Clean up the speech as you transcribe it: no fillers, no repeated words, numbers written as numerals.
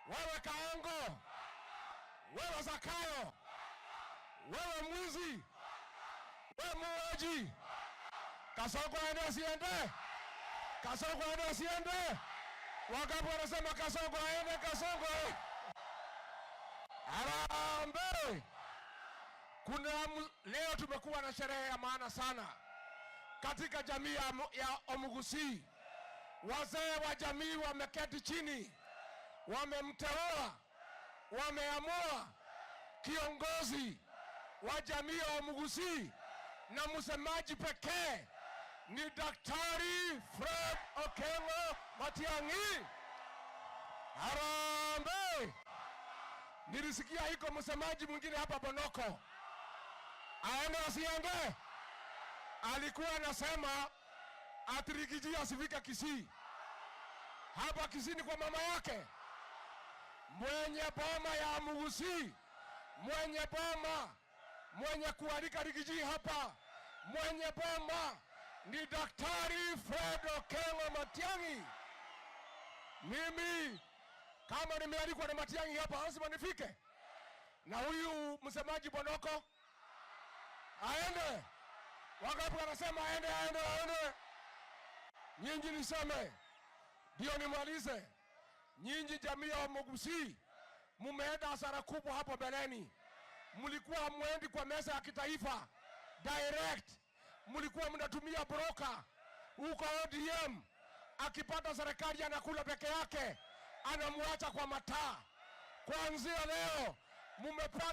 Wewe Kaongo, wewe Zakayo, wewe mwizi, wewe muuaji, Kasongo aende asiende? Kasongo aende asiende? Wangapi wanasema Kasongo aende? Kasongo aende? Harambee! Kuna leo tumekuwa na sherehe ya maana sana katika jamii ya Omugusii. Wazee wa jamii wameketi chini, wamemteua, wameamua kiongozi wa jamii ya Omugusii na msemaji pekee ni Daktari Fred Okengo Matiang'i. Harambee! Nilisikia iko msemaji mwingine hapa Bonoko, aende asiende? Alikuwa anasema ati Riggy G asifika Kisii. Hapa Kisii ni kwa mama yake, mwenye boma ya Mugusii, mwenye boma, mwenye kualika Riggy G hapa, mwenye boma ni Daktari Fred Okengo Matiang'i. Mimi kama nimealikwa na Matiang'i hapa, lazima nifike. Na huyu msemaji Bonoko aende. Wangapi wanasema aende, aende, aende? Nyinyi niseme ndio nimalize. Nyinyi jamii ya Omugusii mumeenda hasara kubwa hapo mbeleni. Mlikuwa hamwendi kwa meza ya kitaifa direct, mlikuwa mnatumia broker huko ODM. Akipata serikali anakula peke yake, anamwacha kwa mataa. Kuanzia leo mumepata